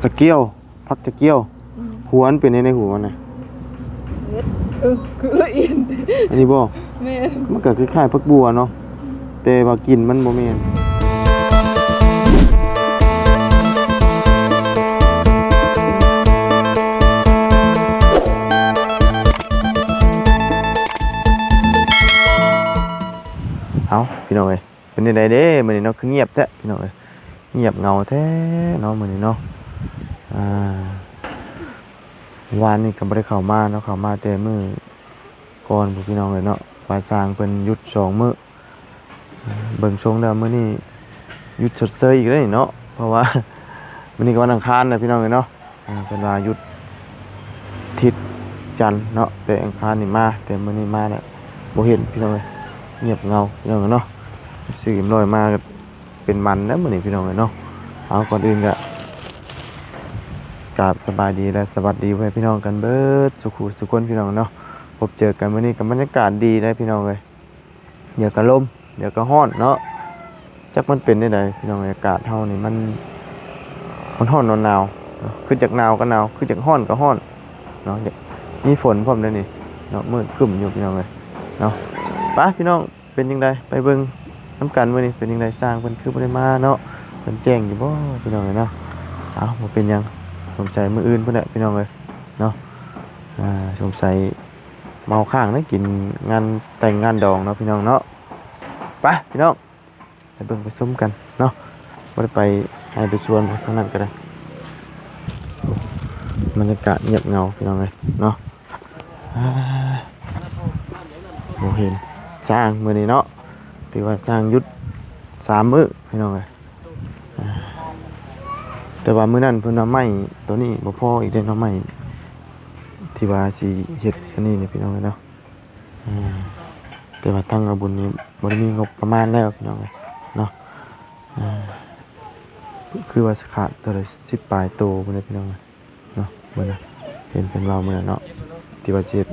ສະກຽວ ຜັກສະກຽວ. ອືມ ຫົວມັນເປັນໃນ ໃນຫົວມັນນະ. ເອີ ຄືລະອຽດ. ອັນນີ້ບໍ່? ແມ່ນ. ມັນກໍຄ້າຍໆຜັກບົວເນາະ ແຕ່ວ່າກິ່ນມັນບໍ່ແມ່ນ. ເອົ້າ ພີ່ນ້ອງເອີຍ ເປັນຈັ່ງໃດເດ້ມື້ນີ້ເນາະ ຄືງຽບແທ້ພີ່ນ້ອງເອີຍ ງຽບເຫງົາແທ້ເນາະມື້ນີ້ເນາະ. ອ່າ ວານນີ້ກໍບໍ່ໄດ້ເຂົ້າມາເນາະ ເຂົ້າມາແຕ່ມື້ກ່ອນພຸ້ນ ພີ່ນ້ອງເອີຍເນາະ ວ່າຊ່າງເພິ່ນຢຸດສອງມື້. ເບິ່ງຊົງແລ້ວມື້ນີ້ຢຸດຊົດເຊີຍອີກແລ້ວນີ້ເນາະ ເພາະວ່າມື້ນີ້ກໍວັນອັງຄານແລ້ວ ພີ່ນ້ອງເອີຍເນາະ. ອ່າ ເພິ່ນວ່າຢຸດທິດຈັນເນາະ ແຕ່ອັງຄານນີ້ມາ ແຕ່ມື້ນີ້ມາແລ້ວບໍ່ເຫັນ ພີ່ນ້ອງເອີຍ ງຽບເຫງົາ ພີ່ນ້ອງເອີຍເນາະ. ຊື້ອີ່ມລອຍມາກໍເປັນໝັນແລ້ວມື້ນີ້ ພີ່ນ້ອງເອີຍເນາະ. ເອົາ ກ່ອນອື່ນກໍກາບສະບາຍດີ ແລະ ສະຫວັດດີພໍ່ແມ່ພີ່ນ້ອງກັນເບິດສູ່ຄູ່ສູ່ຄົນ ພີ່ນ້ອງເນາະ. ພົບເຈີກັນມື້ນີ້ກໍບັນຍາກາດດີເດ້ ພີ່ນ້ອງເອີຍ. ດຽວກໍລົມ ດຽວກໍຮ້ອນເນາະ ຈັກມັນເປັນແນວໃດພີ່ນ້ອງ. ອາກາດເຮົານີ້ມັນ ມັນຮ້ອນໜາວໆເນາະ ຄືຈາກໜາວກໍໜາວ ຄືຈາກຮ້ອນກໍຮ້ອນເນາະ ມີຝົນພ້ອມເດ້ນີ້ເນາະ ມືດຄຶ້ມຢູ່ພີ່ນ້ອງເອີຍເນາະ. ໄປພີ່ນ້ອງ ເປັນຈັ່ງໃດ ໄປເບິ່ງນຳກັນ ມື້ນີ້ເປັນຈັ່ງໃດ ຊ່າງເພິ່ນຄືບໍ່ໄດ້ມາເນາະ ເພິ່ນແຈ້ງຢູ່ບໍ່ພີ່ນ້ອງເອີຍເນາະ. ເອົ້າ ບໍ່ເປັນຫຍັງ ສົງໄສມື້ອື່ນພຸ້ນແຫຼະ ພີ່ນ້ອງເອີຍເນາະ. ອ່າ ສົງໄສ ເມົາຄ້າງເດ້ ກິນງານແຕ່ງງານດອງເນາະ ພີ່ນ້ອງເນາະ. ໄປພີ່ນ້ອງ ໄປເບິ່ງໄປຊົມກັນເນາະ. ບໍ່ໄດ້ໄປໄຮ່ໄປສວນທາງນັ້ນກໍໄດ້. ໂອ້ ບັນຍາກາດງຽບເຫງົາ ພີ່ນ້ອງເອີຍເນາະ. ອ່າ ບໍ່ເຫັນຊ່າງມື້ນີ້ເນາະ ຖືວ່າຊ່າງຢຸດສາມມື້ ພີ່ນ້ອງເອີຍ. ອ່າ ແຕ່ວ່າມື້ນັ້ນເພິ່ນວ່າໄມ້ໂຕນີ້ບໍ່ພໍອີກເດ້ເນາະ ໄມ້ທີ່ວ່າຊິເຮັດອັນນີ້ນີ້ ພີ່ນ້ອງເອີຍເນາະ. ອ່າ ແຕ່ວ່າທາງອາບຸນນີ້ບໍ່ໄດ້ມີງົບປະມານແລ້ວ ພີ່ນ້ອງເອີຍເນາະ. ອ່າ ຄືວ່າຊິຂາດເທົ່າໃດ ສິບປາຍໂຕພຸ້ນແຫຼະ ພີ່ນ້ອງເອີຍ. ເນາະ ມື້ນັ້ນເຫັນເພິ່ນເວົ້າມື້ນັ້ນເນາະ ທີ່ວ່າຊິເຮັດ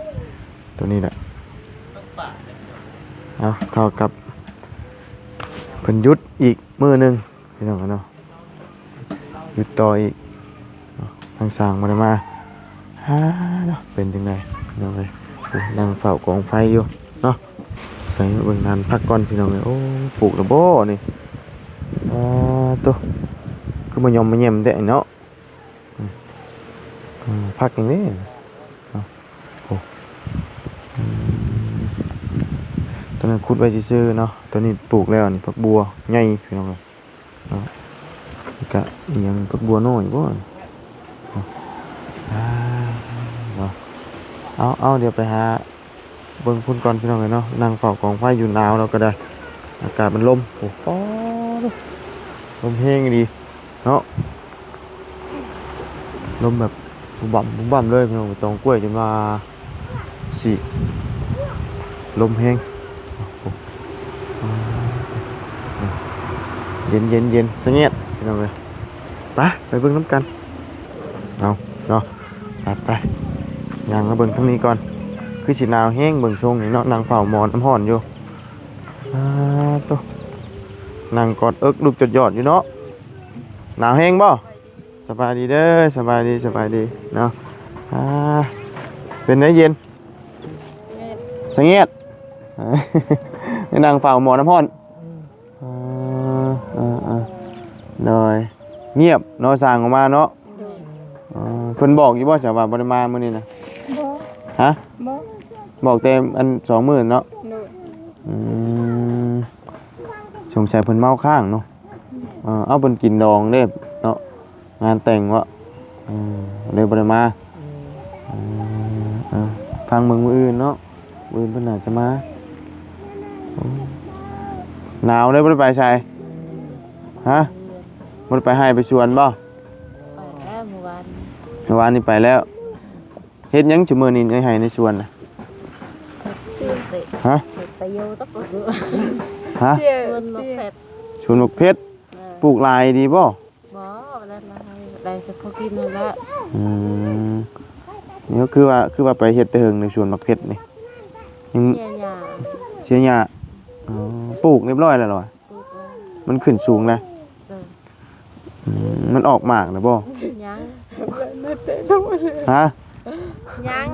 ໂຕນີ້ແຫຼະ. ເອົາ ເທົ່າກັບເພິ່ນຢຸດອີກມື້ໜຶ່ງ ພີ່ນ້ອງເນາະ ຢຸດຕໍ່ອີກເນາະ ທາງຊ່າງບໍ່ໄດ້ມາ. ຫາເນາະ ເປັນຈັ່ງໃດພີ່ນ້ອງເອີຍ ໂອ້ ນັ່ງເຝົ້າກອງໄຟຢູ່ເນາະ. ໃສ່ເບິ່ງນານຜັກກ່ອນ ພີ່ນ້ອງເອີຍ. ໂອ້ ປູກແລ້ວບໍ່ນີ້? ອ່າ ໂຕ ຄືມາຫຍ້ອມມາແຍ້ມແທ້ເນາະ. ອືມ ອືມ ຜັກຫຍັງນີ້ເນາະ. ໂອ້ ອືມ ຕອນນັ້ນຂຸດໄວ້ຊື່ໆເນາະ ຕອນນີ້ປູກແລ້ວນີ້ ຜັກບົວໃຫຍ່ ພີ່ນ້ອງເອີຍເນາະ. ແລ້ວກະອີ່ຫຍັງ ຜັກບົວນ້ອຍບໍ່ເນາະ. ອ່າ ເນາະ ເອົາ ເອົາ ດຽວໄປຫາ ເບິ່ງພຸ້ນກ່ອນ ພີ່ນ້ອງເອີຍເນາະ. ນັ່ງເຝົ້າກອງໄຟຢູ່ ໜາວແລ້ວກໍໄດ້ ອາກາດມັນລົມ. ໂອ້ ໂອ້ ລົມແຮງອີ່ຫຼີເນາະ ລົມແບບບຸບບັບບຸບບັບເລີຍ ພີ່ນ້ອງ. ຕອງກ້ວຍຈົນວ່າຊິລົມແຮງ. ໂອ້ ເຢັນໆໆ ສະແງດ ພີ່ນ້ອງເອີຍ. ໄປ ໄປເບິ່ງນຳກັນ ເອົາເນາະ. ໄປ ໄປ ຍ່າງມາເບິ່ງທາງນີ້ກ່ອນ ຄືຊິໜາວແຮງເບິ່ງຊົງນີ້ເນາະ. ນັ່ງເຝົ້າໝໍ້ນ້ຳຮ້ອນຢູ່. ອາ ໂຕ ນັ່ງກອດເອິກລູກຈອດຢອດຢູ່ເນາະ. ໜາວແຮງບໍ່? ສະບາຍດີເດີ ສະບາຍດີ ສະບາຍດີເນາະ. ອາ ເປັນໄດເຢັນ? ສະແງດ ໄດ້ນັ່ງເຝົ້າໝໍ້ນ້ຳຮ້ອນ. ອືມ ເອີ ເອີ ເອີ ໂດຍ ງຽບເນາະ ຊ່າງອອກມາເນາະ. ໂດຍ ເອີ ເພິ່ນບອກຢູ່ບໍ່ ສະວ່າບໍ່ໄດ້ມາມື້ນີ້ນະ? ບໍ່ ຮະ? ບໍ່ ບອກແຕ່ອັນສອງມື້ເນາະ. ໂດຍ ອືມ ສົງໄສເພິ່ນເມົາຄ້າງເນາະ. ເອີ ເອົາ ເພິ່ນກິນດອງເດ້ເນາະ ງານແຕ່ງເນາະ. ເອີ ເລີຍບໍ່ໄດ້ມາ. ອືມ ເອີ ເອີ ຟັງເບິ່ງມື້ອື່ນເນາະ ມື້ອື່ນເພິ່ນໜ້າຈະມາ. ໂອ້ ໜາວເລີຍບໍ່ໄດ້ໄປໃສ? ຮະ? ບໍ່ໄດ້ໄປໄຮ່ໄປສວນບໍ່? ໄປແລ້ວມື້ວານ ມື້ວານນີ້ໄປແລ້ວ. ເຮັດຫຍັງຊຸມື້ນີ້ໃນໄຮ່ໃນສວນນະ? ຮະ? ໄປຢູ່ຕັກ ຮະ? ສວນໝາກເຜັດ ສວນໝາກເຜັດ. ເອີ ປູກຫຼາຍດີບໍ່? ບໍ່ ໄດ້ ໄດ້ແຕ່ພໍກິນຫັ້ນແຫຼະ. ອືມ ນີ້ກໍຄືວ່າ ຄືວ່າໄປເຮັດແຕ່ເຫິງໃນສວນໝາກເຜັດນີ້? ຍັງ ເສຍຫຍ້າ ເສຍຫຍ້າ. ອໍ ປູກຮຽບຮ້ອຍແລ້ວເຫລອ? ປູກແລ້ວ ມັນຂຶ້ນສູງແລ້ວ. ເອີ ອືມ ມັນອອກໝາກແລ້ວບໍ່? ຍັງ ແຕ່ທຳມະດາ ຮະ? ຍັງ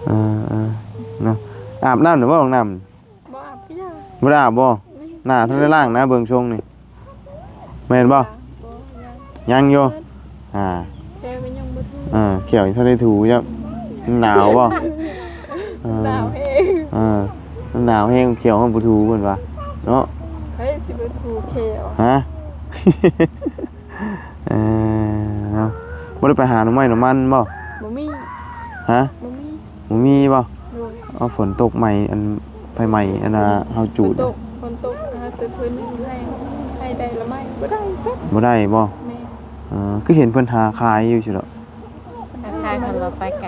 ເອີໆ ເນາະ ອາບນ້ຳຫຼືບໍ່ ນ້ອງນ້ຳ? ບໍ່ອາບ ບໍ່ໄດ້ອາບບໍ່? ໜ້າທັນໄດ້ລ້າງນະ ເບິ່ງຊົງນີ້ ແມ່ນບໍ່? ຍັງ ຍັງຢູ່ ອ່າ ແຂ້ວກໍຍັງບໍ່ຖູ ເອີ ແຂ້ວຍັງທັນໄດ້ຖູຢູ່ ມັນໜາວບໍ່? ເອີ ໜາວແຮງ ເອີ ມັນໜາວແຮງ ແຂ້ວມັນບໍ່ຖູເພິ່ນວ່າເນາະ ໃຜຊິໄປຖູແຂ້ວ ຮະ? ເອີ ເນາະ ບໍ່ໄດ້ໄປຫາໜໍ່ໄມ້ໜໍ່ມັນບໍ່? ບໍ່ມີ ຮະ? ບໍ່ມີ ບໍ່ມີບໍ່? ໂດຍ ເອົາ ຝົນຕົກໃໝ່ ອັນ ໄຟໄໝ້ ອັນນ່າ ເຮົາຈູດ ຝົນຕົກ ຝົນຕົກ ຫາແຕ່ເພິ່ນໃຫ້ ໃຫ້ໄດ້ລະໄມ້ ບໍ່ໄດ້ສັກ ບໍ່ໄດ້ບໍ່? ແມ່ນ ເອີ ຄືເຫັນເພິ່ນຫາຂາຍຢູ່ຊີ້ດອກ ຫາຂາຍ ຄັນເຮົາໄປໄກ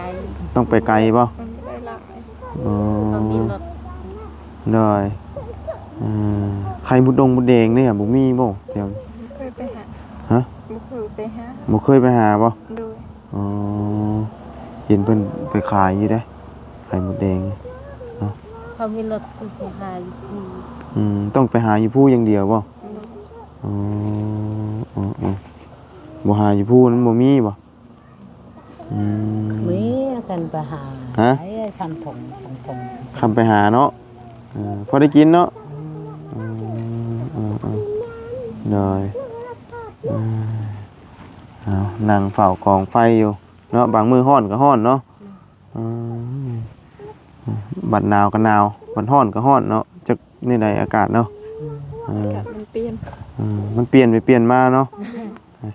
ຕ້ອງໄປໄກບໍ່? ມັນບໍ່ໄດ້ຫຼາຍ ອໍ ຕ້ອງມີລົດ ໂດຍ ເອີ ໄຂ່ມົດດົງມົດແດງເດ້ ບໍ່ມີບໍ່? ແຖວ ບໍ່ເຄີຍໄປຫາ ຮະ? ບໍ່ເຄີຍໄປຫາ ບໍ່ເຄີຍໄປຫາບໍ່? ໂດຍ ອໍ ເຫັນເພິ່ນໄປຂາຍຢູ່ເດ້ ໄຂ່ມົດແດງເນາະ ເຂົາມີລົດເພິ່ນໄປຫາຢູ່ພູ ອືມ ຕ້ອງໄປຫາຢູ່ພູຢ່າງດຽວບໍ່? ໂດຍ ອໍ ເອີໆ ບໍ່ຫາຢູ່ພູມັນບໍ່ມີບໍ່? ອືມ ມີ ຄັນໄປຫາ ຮະ? ໄອ້ຄຳຖົງ ຄຳຖົງ ຄຳໄປຫາເນາະ ເອີ ພໍໄດ້ກິນເນາະ ອືມ ເອີໆ ໂດຍ ເອີ ເອົາ ນັ່ງເຝົ້າກອງໄຟຢູ່ເນາະ ບາງມື້ຮ້ອນກໍຮ້ອນເນາະ ອືມ ບັດໜາວກໍໜາວ ບັດຮ້ອນກໍຮ້ອນເນາະ ຈັກແນວໃດອາກາດເນາະ ອືມ ເອີ ອາກາດມັນປ່ຽນ ເອີ ມັນປ່ຽນໄປປ່ຽນມາເນາະ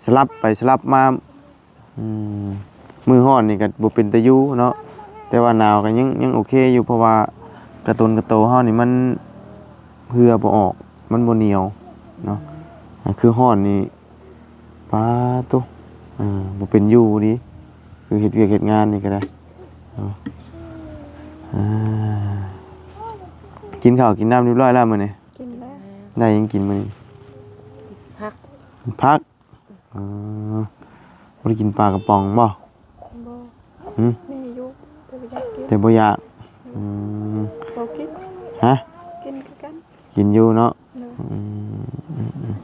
ສະຫຼັບໄປສະຫຼັບມາ ອືມ ມື້ຮ້ອນນີ້ກໍບໍ່ເປັນຕາຢູ່ເນາະ ແຕ່ວ່າໜາວກໍຍັງ ຍັງໂອເຄຢູ່ ເພາະວ່າກະຕົນກະໂຕເຮົານີ້ມັນເຫື່ອບໍ່ອອກ ມັນບໍ່ໜຽວເນາະ ອືມ ຄືຮ້ອນນີ້ ປາໂຕ ເອີ ບໍ່ເປັນຢູ່ດີ ຄືເຮັດວຽກເຮັດງານນີ້ກໍໄດ້ເນາະ ເອີ ກິນເຂົ້າກິນນ້ຳຮຽບຮ້ອຍແລ້ວມື້ນີ້? ກິນແລ້ວ ໄດ້ຫຍັງກິນມື້ນີ້? ຜັກ ຜັກ ອໍ ບໍ່ໄດ້ກິນປາກະປ໋ອງບໍ່? ບໍ່ ຫື? ມີຢູ່ ແຕ່ບໍ່ຢາກກິນ ແຕ່ບໍ່ຢາກ ອືມ ບໍ່ກິນ ຮະ? ກິນຄືກັນ ກິນຢູ່ເນາະ ໂດຍ ອືມ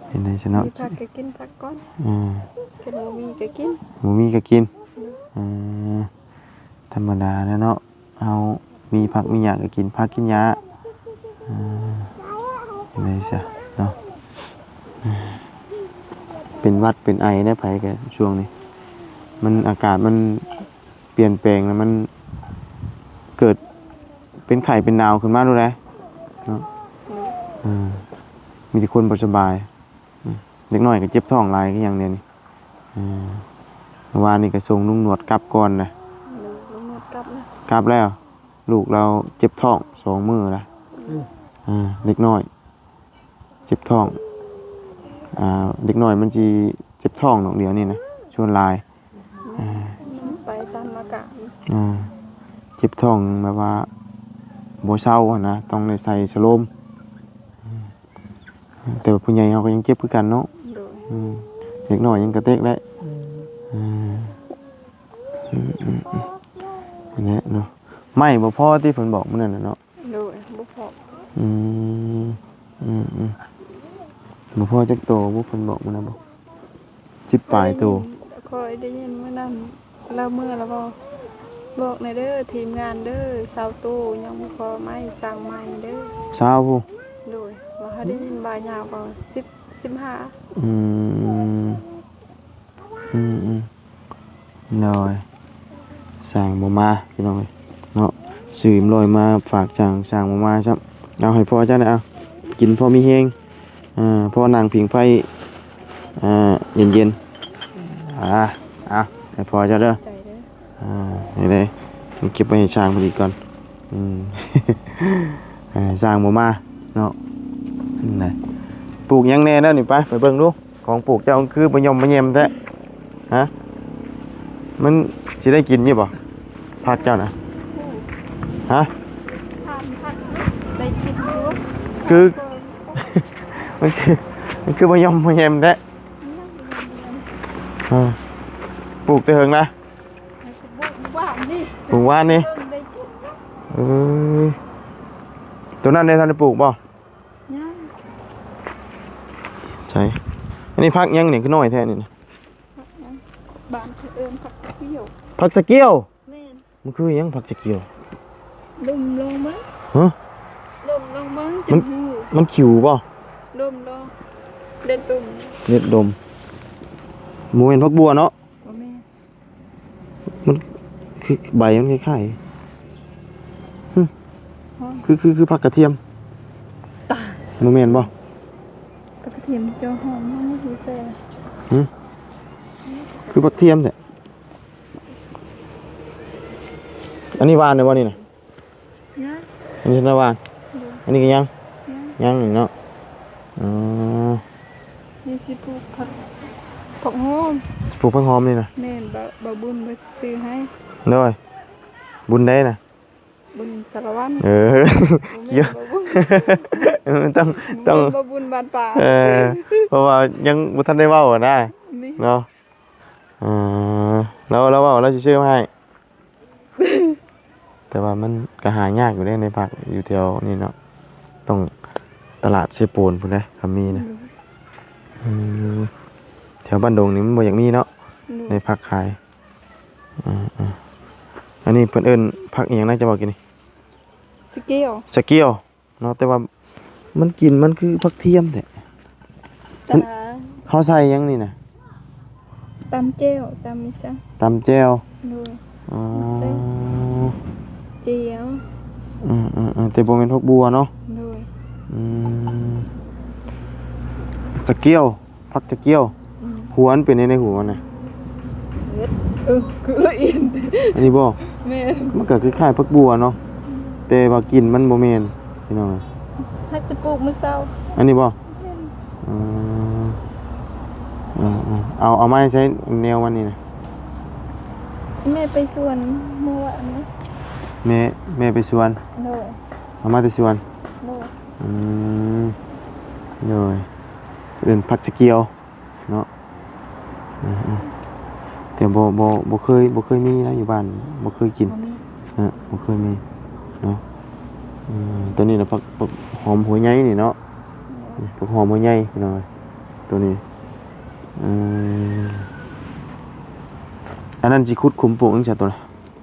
ເປັນໄດຊັ້ນເນາະ ມີຜັກກໍກິນຜັກກ່ອນ ອືມ ຄັນບໍ່ມີກໍກິນ ບໍ່ມີກໍກິນ ໂດຍ ອືມ ທຳມະດາແຫຼະເນາະ ເຮົາມີຜັກມີຫຍ້າກໍກິນຜັກກິນຫຍ້າ ເອີ ຈັ່ງໃດຊະເນາະ ເປັນຫວັດເປັນໄອໄດ້ໃຜກໍຊ່ວງນີ້ ມັນ ອາກາດມັນປ່ຽນແປງ ແລ້ວມັນເກີດເປັນໄຂ້ເປັນໜາວຂຶ້ນມາໂລດໃດເນາະ ເອີ ມີແຕ່ຄົນບໍ່ສະບາຍ. ອືມ ເດັກນ້ອຍກໍເຈັບທ້ອງຫຼາຍຄືຫຍັງດຽວນີ້ ເອີ ເມື່ອວານນີ້ກໍສົ່ງລຸງໜວດກັບກ່ອນນະ ລຸງໜວດກັບນະ ກັບແລ້ວ ລູກລາວເຈັບທ້ອງສອງມື້ລະ ອືມ ເອີ ເດັກນ້ອຍເຈັບທ້ອງ ອ່າ ເດັກນ້ອຍມັນຊິເຈັບທ້ອງດອກດຽວນີ້ນະ ສ່ວນຫຼາຍ ເອີ ໄປຕາມອາກາດ ເອີ ເຈັບທ້ອງແບບວ່າບໍ່ເຊົາຫັ້ນນະ ຕ້ອງໄດ້ໃສ່ສະໂລມ ອືມ ແຕ່ວ່າຜູ້ໃຫຍ່ເຮົາກໍຍັງເຈັບຄືກັນເນາະ ໂດຍ ອືມ ເດັກນ້ອຍຍັງກະເຕັກແຫຼະ ອືມ ອືມ ອືມ ອືມ ອືມ ນັ້ນແຫຼະເນາະ ໄມ້ບໍ່ພໍທີ່ເພິ່ນບອກມື້ນັ້ນນະເນາະ ໂດຍ ບໍ່ພໍ ອືມ ອືມ ອືມ ບໍ່ພໍຈັກໂຕບໍ່ ເພິ່ນບອກມື້ນັ້ນບໍ່? ສິບປາຍໂຕ ຂ້ອຍໄດ້ຍິນມື້ນັ້ນ ລາວເມືອລະເວົ້າ ບອກແດ່ເດີ ທີມງານເດີ ຊາວໂຕ ຍັງບໍ່ພໍໄມ້ ສ້າງໃໝ່ເດີ ຊາວ ໂດຍ ວ່າເຮົາໄດ້ຍິນວ່າຍາວກວ່າສິບ ສິບຫ້າ ອືມ ອືມ ອືມ ໂດຍ ຊ່າງບໍ່ມາ ພີ່ນ້ອງເອີຍເນາະ ຊື້ເອັມຮ້ອຍມາຝາກຊ່າງ ຊ່າງບໍ່ມາຊ້ຳ ເອົາໃຫ້ພໍ່ເຈົ້າແດ່ ເອົາ ກິນພໍມີແຮງ ອ່າ ພໍນັ່ງຜິງໄຟ ອ່າ ເຢັນໆ ອ່າ ເອົາໃຫ້ພໍ່ເຈົ້າເດີ ໃຈເດີ ອ່າ ນີ້ເດ້ ເກັບໄວ້ໃຫ້ຊ່າງເພິ່ນອີກກ່ອນ ອືມ ເອີ ຊ່າງບໍ່ມາເນາະ ນັ້ນນະ ປູກຫຍັງແດ່ແລ້ວນີ້ ໄປ ໄປເບິ່ງດູ ຂອງປູກເຈົ້າຄືບໍ່ຍ່ອມບໍ່ແຍມແທ້ ຮະ ມັນຊິໄດ້ກິນຢູ່ບໍ່ ຜັກເຈົ້ານະ ຮະ ໄດ້ກິນຢູ່ ຄື ມັນຄື ມັນຄືບໍ່ຍ່ອມບໍ່ແຍມແທ້ ອ່າ ປູກແຕ່ເຫິງນະ ປູກວານນີ້ ປູກວານນີ້ ເອີຍ ໂຕນັ້ນໄດ້ທັນໄດ້ປູກບໍ່? ຍັງ ໃສ ອັນນີ້ຜັກຫຍັງນີ້ ຄືນ້ອຍແທ້ນີ້ນະ? ຜັກຫຍັງ? ບ້ານເພິ່ນເອີ້ນຜັກສະກຽວ. ຜັກສະກຽວ? ແມ່ນ. ມັນຄືຫຍັງ ຜັກສະກຽວ? ດົມລອງເບິ່ງ. ຮະ? ດົມລອງເບິ່ງ ມັນ ຈັ່ງຮູ້. ມັນຂິວບໍ່? ດົມລອງ. ເດັດດົມ. ເດັດດົມ. ບໍ່ແມ່ນຜັກບົວເນາະ? ບໍ່ແມ່ນ. ມັນຄື ໃບມັນຄ້າຍໆ ຫຶ ຫອມ ຄື ຄື ຄືຜັກກະທຽມ. ຕາຍ. ບໍ່ແມ່ນບໍ່? ຜັກກະທຽມເຈົ້າຫອມເນາະ ຢູ່ໃສ? ຫຶ ຄືຜັກທຽມແທ້. ອັນນີ້ຫວ່ານແລ້ວບໍ່ນີ້ນະ? ຍັງ. ອັນນີ້ທັນໄດ້ຫວ່ານ? ໂດຍ. ອັນນີ້ກໍຍັງ? ຍັງ. ຍັງນີ້ເນາະ. ອໍ ນີ້ຊິປູກຜັກ ຜັກຫອມ. ປູກຜັກຫອມນີ້ນະ? ແມ່ນ. ບ່າວ ບ່າວບຸນວ່າຊິຊື້ໃຫ້. ໂດຍ. ບຸນໃດນະ? ບຸນສາລະວັນ. ເອີ ບໍ່ແມ່ນ ບໍ່ບຸນ ເອີ ຕ້ອງ ຕ້ອງ ບໍ່ແມ່ນບໍ່ບຸນບ້ານປ່າ. ເອີ ເພາະວ່າຍັງບໍ່ທັນໄດ້ເວົ້ານະ. ແມ່ນ. ເນາະ. ເອີ ລາວ ລາວເວົ້າລາວຊິຊື້ມາໃຫ້. ແຕ່ວ່າມັນກໍຫາຍາກຢູ່ເດ້ ໃນຜັກຢູ່ແຖວນີ້ເນາະ. ຕ້ອງຕະຫຼາດເຊໂປນພຸ້ນເດ້ ຄຳມີນະ. ອືມ ອືມ ແຖວບ້ານດົງນີ້ມັນບໍ່ຢາກມີເນາະ. ໂດຍ. ໃນຜັກຂາຍ. ອືມ ອືມ ອັນນີ້ເພິ່ນເອີ້ນຜັກອີ່ຫຍັງນະ ເຈົ້າເວົ້າກີ້ນີ້? ສະກຽວ. ສະກຽວ. ເນາະ ແຕ່ວ່າມັນ ກິ່ນມັນຄືຜັກທຽມແທ້. ແຕ່ ມັນ ເຮົາໃສ່ຫຍັງນີ້ນະ? ຕຳແຈ່ວ ຕຳອີ່ຫຍັງ? ຕຳແຈ່ວ. ໂດຍ. ອໍ ໃສ່ແຈ່ວ. ອືມໆໆ ແຕ່ບໍ່ແມ່ນຜັກບົວເນາະ. ໂດຍ. ອືມ ສະກຽວ. ຜັກຈະກ່ຽວ. ອືມ ຫົວມັນເປັນແນວໃດ ຫົວມັນນະ? ເອີ ຄືລະອຽດ. ອັນນີ້ບໍ່? ແມ່ນ. ມັນກໍຄ້າຍໆ ຜັກບົວເນາະ. ອືມ ແຕ່ວ່າກິ່ນມັນບໍ່ແມ່ນ ພີ່ນ້ອງ. ຜັກທີ່ປູກມື້ເຊົ້າ. ອັນນີ້ບໍ່? ແມ່ນ. ເອີ ເອີ ເອົາ ເອົາມາໃສ່ແນວມັນນີ້ນະ? ແມ່ໄປສວນມື້ວານນີ້. ແມ່ ແມ່ໄປສວນ? ໂດຍ. ເອົາມາແຕ່ສວນ? ໂດຍ. ອືມ ໂດຍ. ເອີ້ນຜັກສະກຽວເນາະ. ເອີ ເອີ ແຕ່ບໍ່ ບໍ່ ບໍ່ເຄີຍ ບໍ່ເຄີຍມີນະ ຢູ່ບ້ານບໍ່ເຄີຍກິນ. ບໍ່ມີ. ເອີ ບໍ່ເຄີຍມີເນາະ. ເອີ ຕົວນີ້ລະ ຜັກ ຜັກຫອມຫົວໃຫຍ່ນີ້ເນາະ. ໂດຍ. ຜັກຫອມຫົວໃຫຍ່ພີ່ນ້ອງເອີຍ ຕົວນີ້. ເອີ ອັນນັ້ນຊິຂຸດຂຸມປູກຫຍັງຊະຕົວນັ້ນ?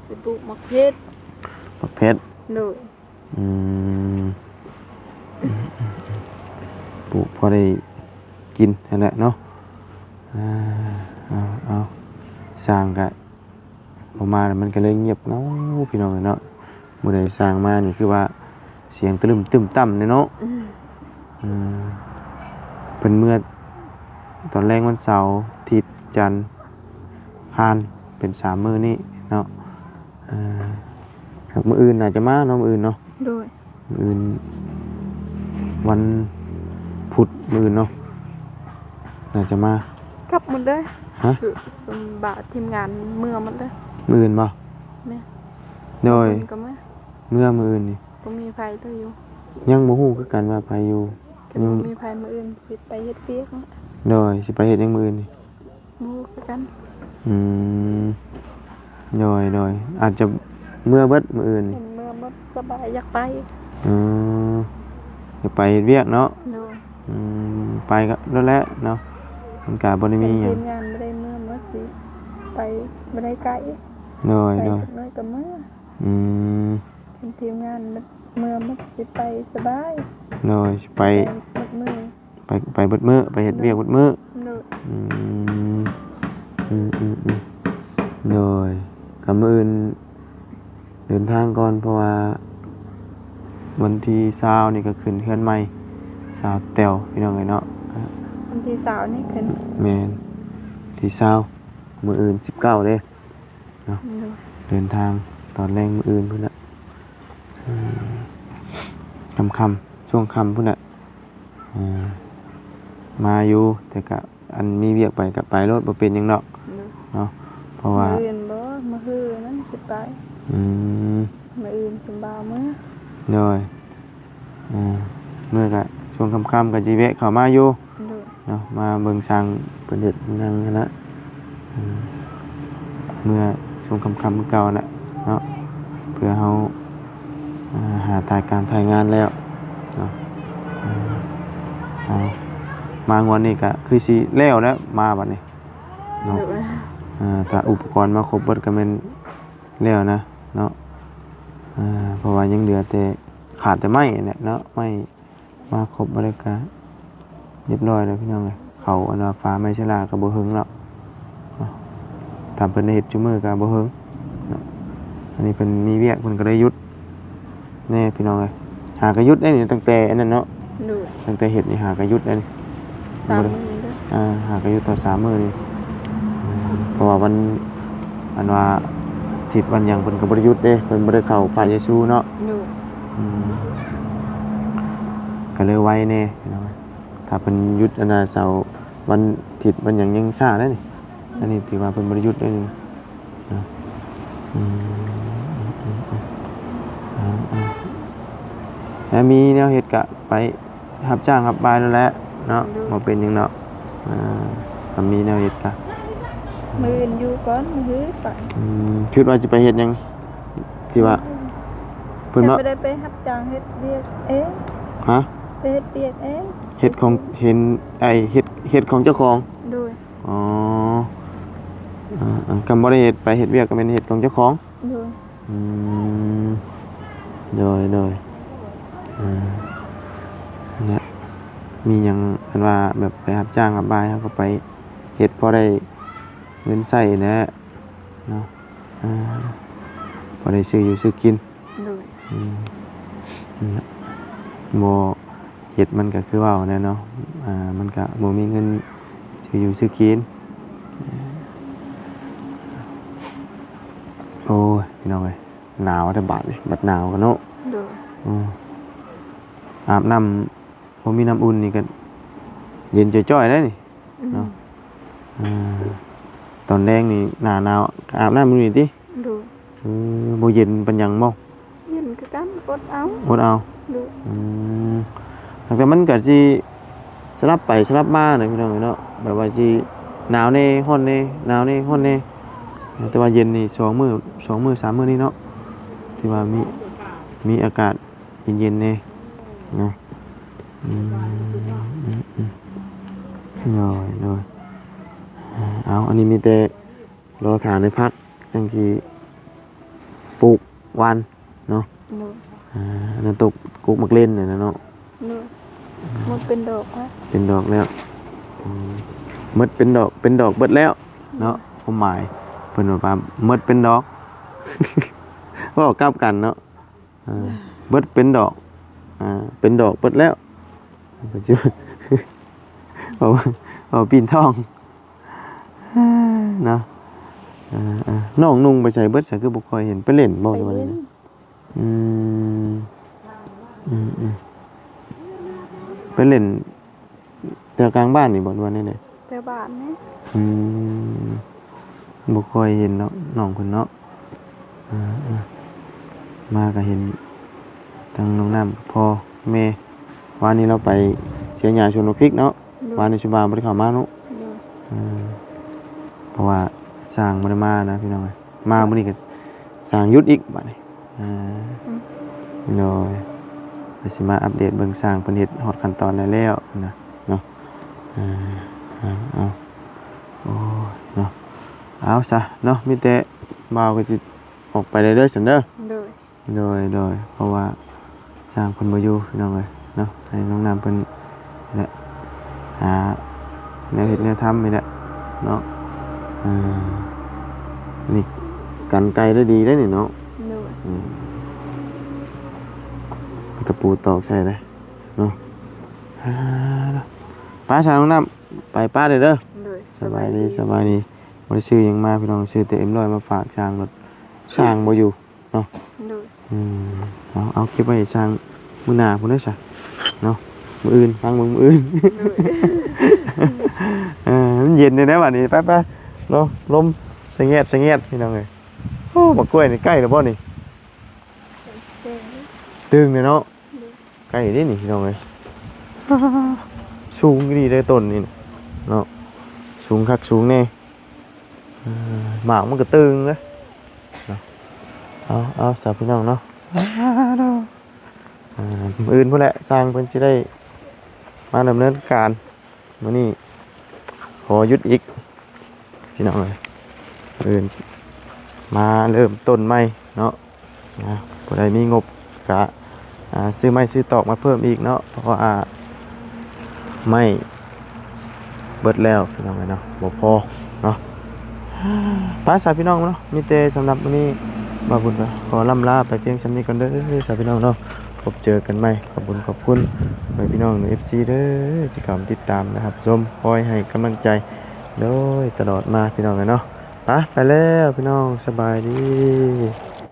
ຊິປູກໝາກເຜັດ. ໝາກເຜັດ. ໂດຍ. ອືມ ປູກພໍໄດ້ກິນຫັ້ນແຫຼະເນາະ. ເອົາ ເອົາ ຊ່າງກະບໍ່ມາແລ້ວ ມັນກະເລີຍງຽບເຫງົາ ພີ່ນ້ອງເອີຍເນາະ. ມື້ໃດຊ່າງມານີ້ຄືວ່າສຽງຕະລຶ້ມຕຶ້ມຕ່ຳເດ້ເນາະ. ອືມ ເອີ ເພິ່ນເມືອຕອນແລງວັນເສົາ ທິດ ຈັນ ຄານ ເປັນສາມມື້ນີ້ເນາະ. ເອີ ມື້ອື່ນໜ້າຈະມາເນາະ ມື້ອື່ນເນາະ. ໂດຍ. ມື້ອື່ນວັນພຸດ ມື້ອື່ນເນາະ ໜ້າຈະມາ. ກັບໝົດເລີຍ. ຮະ? ຄື ບາດທີມງານເມືອໝົດເລີຍ. ມື້ອື່ນບໍ່? ແມ່ນ. ໂດຍ. ເພິ່ນກໍມາ ເມືອມື້ອື່ນນີ້ ບໍ່ມີໃຜເລີຍຢູ່. ຍັງບໍ່ຮູ້ຄືກັນວ່າໃຜຢູ່. ຄັນບໍ່ມີໃຜ ມື້ອື່ນຊິໄປເຮັດວຽກເນາະ. ໂດຍ. ຊິໄປເຮັດຫຍັງມື້ອື່ນນີ້? ບໍ່ຮູ້ຄືກັນ. ອືມ ໂດຍ ໂດຍ ອາດຈະເມືອເບິດມື້ອື່ນນີ້. ເມືອໝົດ ສະບາຍ ຢາກໄປ. ເອີ ຢາກໄປເຮັດວຽກເນາະ. ໂດຍ. ອືມ ໄປກໍໂລດແຫຼະເນາະ ມັນກະບໍ່ໄດ້ມີຫຍັງ. ທີມງານບໍ່ໄດ້ເມືອໝົດ ຊິໄປບໍ່ໄດ້ໄກ. ໂດຍ ໂດຍ. ໄປຈັກໜ້ອຍກໍເມືອ. ອືມ ຄັນທີມງານເມືອໝົດ ຊິໄປສະບາຍ. ໂດຍ. ຊິໄປ ໄປໝົດມື້. ໄປ ໄປເບິດມື້ ໄປເຮັດວຽກເບິດມື້. ໂດຍ. ອືມ ອືມໆໆ ໂດຍ. ກະມື້ອື່ນເດີນທາງກ່ອນ ເພາະວ່າວັນທີຊາວນີ້ກໍຂຶ້ນເຮືອນໃໝ່ ສາວແຕ້ວ ພີ່ນ້ອງເອີຍເນາະ. ວັນທີຊາວນີ້ຂຶ້ນ. ແມ່ນ ທີຊາວ ມື້ອື່ນສິບເກົ້າເດ້. ເນາະ. ໂດຍ. ເດີນທາງຕອນແລງມື້ອື່ນພຸ້ນແຫຼະ. ອືມ ຄ່ຳໆ ຊ່ວງຄ່ຳພຸ້ນແຫຼະ. ເອີ ມາຢູ່ ແຕ່ກະ ອັນມີວຽກໄປກະໄປໂລດ ບໍ່ເປັນຫຍັງດອກ. ໂດຍ. ເນາະ ເພາະວ່າ ມື້ອື່ນບໍ່ ມື້ຮືນັ້ນຊິໄປ. ອືມ ມື້ອື່ນຊິບ່າວເມືອ. ໂດຍ. ເອີ ເມືອກະຊ່ວງຄ່ຳໆ ກໍຊິແວະເຂົ້າມາຢູ່. ໂດຍ. ເນາະ ມາເບິ່ງຊ່າງເພິ່ນເຮັດຫຍັງຫັ້ນນະ. ເອີ ເມືອຊ່ວງຄ່ຳໆ ຄືເກົ່າຫັ້ນນະເນາະ ເພື່ອເຮົາ ເອີ ຫາຖ່າຍການຖ່າຍງານແລ້ວເນາະ. ເອີ ເອົາ ມາງວດນີ້ກະຄືຊິແລ້ວແລ້ວ ມາບັດນີ້ເນາະ. ໂດຍ ອ່າ ຖ້າອຸປະກອນມາຄົບເບິດກະແມ່ນແລ້ວນະເນາະ. ອ່າ ເພາະວ່າຍັງເຫຼືອແຕ່ ຂາດແຕ່ໄມ້ແຫຼະເນາະ ໄມ້ ມາຄົບເບິດແລ້ວກະຮຽບຮ້ອຍແລ້ວພີ່ນ້ອງເອີຍ. ເຂົາອັນວ່າຝາໄມ້ເຊລາກະບໍ່ເຖິງແລ້ວເນາະ ຖ້າເພິ່ນໄດ້ເຮັດຊຸມື້ກະບໍ່ເຖິງເນາະ. ອັນນີ້ເພິ່ນມີວຽກ ເພິ່ນກະໄດ້ຢຸດແນ່ພີ່ນ້ອງເອີຍ. ຫາກະຢຸດໄດ້ນີ້ ຕັ້ງແຕ່ອັນນັ້ນເນາະ. ໂດຍ ຕັ້ງແຕ່ເຮັດນີ້ຫາກະຢຸດໄດ້ນີ້ ສາມມື້ເດີ. ອ່າ ຫາກະຢຸດຕໍ່ສາມມື້ນີ້ ເພາະວ່າວັນ ອັນວ່າທິດວັນຫຍັງເພິ່ນກະບໍ່ໄດ້ຢຸດເດ້ ເພິ່ນບໍ່ໄດ້ເຂົ້າພະເຢຊູເນາະ. ໂດຍ ອືມ ກະເລີຍໄວແນ່ພີ່ນ້ອງເອີຍ. ຖ້າເພິ່ນຢຸດອັນນ່າເສົາ ວັນທິດວັນຫຍັງຍັງຊ້າໄດ໋ນີ້. ອັນນີ້ຖືວ່າເພິ່ນບໍ່ໄດ້ຢຸດໄດ໋ນີ້ນະ. ອືມ ແລ້ວມີແນວເຮັດກະໄປຮັບຈ້າງຮັບບາຍນັ້ນແຫຼະເນາະ. ບໍ່ເປັນຫຍັງດອກ ອ່າ ຖ້າມີແນວເຮັດກະ ມື້ອື່ນຢູ່ກ່ອນ ມື້ຮືໄປ. ອືມ ຄິດວ່າຊິໄປເຮັດຫຍັງ ທີ່ວ່າ ອືມ ເພິ່ນວ່າ ໄປໄດ້ໄປຮັບຈ້າງເຮັດວຽກເອງ. ຮະ? ໄປເຮັດວຽກເອງ ເຮັດຂອງ ເຮັດ ເຮັດ ເຮັດຂອງເຈົ້າຂອງ. ໂດຍ ອໍ ອ່າ ກະບໍ່ໄດ້ເຮັດ ໄປເຮັດວຽກກະແມ່ນເຮັດຂອງເຈົ້າຂອງ. ໂດຍ ອືມ ໂດຍ ໂດຍ ອ່າ ແລະ ມີຫຍັງອັນວ່າແບບໄປຮັບຈ້າງຮັບບາຍ ເຮົາກະໄປເຮັດພໍໄດ້ເງິນໃຊ້ແຫຼະເນາະ ອ່າ ພໍໄດ້ຊື້ຢູ່ຊື້ກິນ. ໂດຍ ອືມ ບໍ່ເຮັດມັນກະຄືເວົ້າແຫຼະເນາະ ອ່າ ມັນກະບໍ່ມີເງິນຊື້ຢູ່ຊື້ກິນ. ໂອ້ຍ ພີ່ນ້ອງເອີຍ ໜາວແທ້ບາດນີ້ ບັດໜາວກະເນາະ. ໂດຍ ອືມ ອາບນ້ຳ ບໍ່ມີນ້ຳອຸ່ນນີ້ກະເຢັນຈ່ອຍໆໄດ໋ນີ້ ອືມ ເນາະ. ອ່າ ຕອນແລງນີ້ໜ້າໜາວກະອາບນ້ຳຢູ່ນີ້ຕິ? ໂດຍ ເອີ ບໍ່ເຢັນປານຫຍັງບໍ? ເຢັນຄືກັນ ອົດເອົາ ອົດເອົາ. ໂດຍ ອືມ ແຕ່ມັນກະຊິສະຫຼັບໄປສະຫຼັບມາເນາະ ພີ່ນ້ອງເອີຍເນາະ ແບບວ່າຊິໜາວແນ່ຮ້ອນແນ່ ໜາວແນ່ຮ້ອນແນ່ ແຕ່ວ່າເຢັນນີ້ສອງມື້ ສອງມື້ສາມມື້ນີ້ເນາະ ທີ່ວ່າມີ ມີອາກາດເຢັນໆແນ່ເນາະ. ອືມ ອືມ ອືມ ໂດຍ ໂດຍ ເອົາ ອັນນີ້ມີແຕ່ ລໍຖ້າໃນຜັກ ຈັ່ງຊິປູກຫວ່ານເນາະ. ໂດຍ ອ່າ ອັນນັ້ນຕົກ ກົກໝາກເລັ່ນນັ້ນນະເນາະ. ໂດຍ ໝົດເປັນດອກແລ້ວ ເປັນດອກແລ້ວ. ອືມ ໝົດເປັນດອກ ເປັນດອກເບິດແລ້ວເນາະ. ໂດຍ ຄວາມໝາຍເພິ່ນວ່າໝົດເປັນດອກ ເວົ້າກັບກັນເນາະ. ອ່າ ເບິດເປັນດອກ ອ່າ ເປັນດອກເບິດແລ້ວ ເວົ້າ ເວົ້າປີ້ນທ້ອງເນາະ. ອ່າ ນ້ອງນຸ່ງໄປໃສເບິດ ສາຄືບໍ່ຄ່ອຍເຫັນ ໄປຫຼິ້ນບໍ່? ໄປຫຼິ້ນ ອືມ ອືມ ອືມ ໄປຫຼິ້ນ ແຖວກາງບ້ານນີ້ບໍ່ ຫຼືວ່າແນວໃດ? ແຖວບ້ານນີ້. ອືມ ບໍ່ຄ່ອຍເຫັນເນາະ ນ້ອງເພິ່ນເນາະ. ເອີ ເອີ ມາກະເຫັນທັງນ້ອງນ້ຳ ພໍ່ແມ່ ວານນີ້ລາວໄປເສຍຫຍ້າສວນບັກພິກເນາະ. ໂດຍ ວານນີ້ຊຸບາບໍ່ໄດ້ເຂົ້າມາເນາະ. ໂດຍ ເອີ ເພາະວ່າຊ່າງບໍ່ໄດ້ມານະ ພີ່ນ້ອງເອີຍ. ມາມື້ນີ້ກະຊ່າງຢຸດອີກບາດນີ້. ອ່າ ອືມ ໂດຍ ກະຊິມາອັບເດດເບິ່ງຊ່າງເພິ່ນເຮັດຮອດຂັ້ນຕອນໃດແລ້ວນະເນາະ. ອ່າ ເອົາ ເອົາ ໂອ້ຍເນາະ ເອົາຊະເນາະ ມີແຕ່ບ່າວກະຊິອອກໄປແລ້ວເດີຊັ້ນເດີ. ໂດຍ ໂດຍ ໂດຍ ເພາະວ່າຊ່າງເພິ່ນບໍ່ຢູ່ ພີ່ນ້ອງເອີຍເນາະ ໃຫ້ນ້ອງນ້ຳເພິ່ນ ແຫຼະ ຫາແນວເຮັດແນວທຳນີ້ແຫຼະເນາະ. ເອີ ນີ້ກັນໄກ່ໄດ້ດີເດ້ນີ້ເນາະ. ໂດຍ ອືມ ເອົາຕະປູຕອກໃສ່ເດ້ເນາະ. ອ່າ ໄປຊະນ້ອງນ້ຳ ໄປປ້າເດີເດີ. ໂດຍ ສະບາຍດີ ສະບາຍດີ ສະບາຍດີ. ບໍ່ໄດ້ຊື້ຫຍັງມາ ພີ່ນ້ອງ ຊື້ແຕ່ເອັມຮ້ອຍມາຝາກຊ່າງ ລົດຊ່າງບໍ່ຢູ່ ເນາະ. ໂດຍ ອືມ ເອົາ ເອົາເກັບໄວ້ໃຫ້ຊ່າງມື້ໜ້າພຸ້ນເດີຊະເນາະ ມື້ອື່ນ ຟັງເບິ່ງມື້ອື່ນ. ໂດຍ ເອີ ມັນເຢັນຢູ່ໃດບາດນີ້ ໄປໆ ເນາະ ລົມສະແງດສະແງດ ພີ່ນ້ອງເອີຍ. ໂອ້ ບັກກ້ວຍນີ້ໃກ້ແລ້ວບໍ່ນີ້? ຕຶງແລ້ວເນາະ. ໂດຍ ໃກ້ເດ້ນີ້ ພີ່ນ້ອງເອີຍ ສູງອີ່ຫຼີເດ້ຕົ້ນນີ້ເນາະ ສູງຄັກສູງແນ່. ເອີ ໝາກມັນກະຕຶງເດ້ເນາະ. ເອົາ ເອົາຊະ ພີ່ນ້ອງເນາະ ມື້ອື່ນພຸ້ນແຫຼະ ຊ່າງເພິ່ນຊິໄດ້ມາດຳເນີນການ ມື້ນີ້ຂໍຢຸດອີກພີ່ນ້ອງເອີຍ ມື້ອື່ນມາເລີ່ມຕົ້ນໃໝ່ເນາະ. ນະ ຜູ້ໃດມີງົບກະ ອ່າ ຊື້ໄມ້ຊື້ຕອກມາເພີ່ມອີກເນາະ ເພາະວ່າໄມ້ເບິດແລ້ວພີ່ນ້ອງເອີຍເນາະ ບໍ່ພໍເນາະ. ໄປຊະພີ່ນ້ອງເນາະ ມີແຕ່ສຳລັບມື້ນີ້ບ່າວບຸນກໍຂໍລ່ຳລາໄປພຽງສ່ຳນີ້ກ່ອນເດີຊະພີ່ນ້ອງເນາະ. ພົບເຈີກັນໃໝ່ ຂອບບຸນຂອບຄຸນພໍ່ແມ່ພີ່ນ້ອງ ເອັຟຊີ ເດີ ທີ່ເຂົ້າມາຕິດຕາມ ແລະ ຮັບຊົມ ຄອຍໃຫ້ກຳລັງໃຈໂດຍຕະຫຼອດມາພີ່ນ້ອງເອີຍເນາະ. ໄປ ໄປແລ້ວພີ່ນ້ອງ ສະບາຍດີ.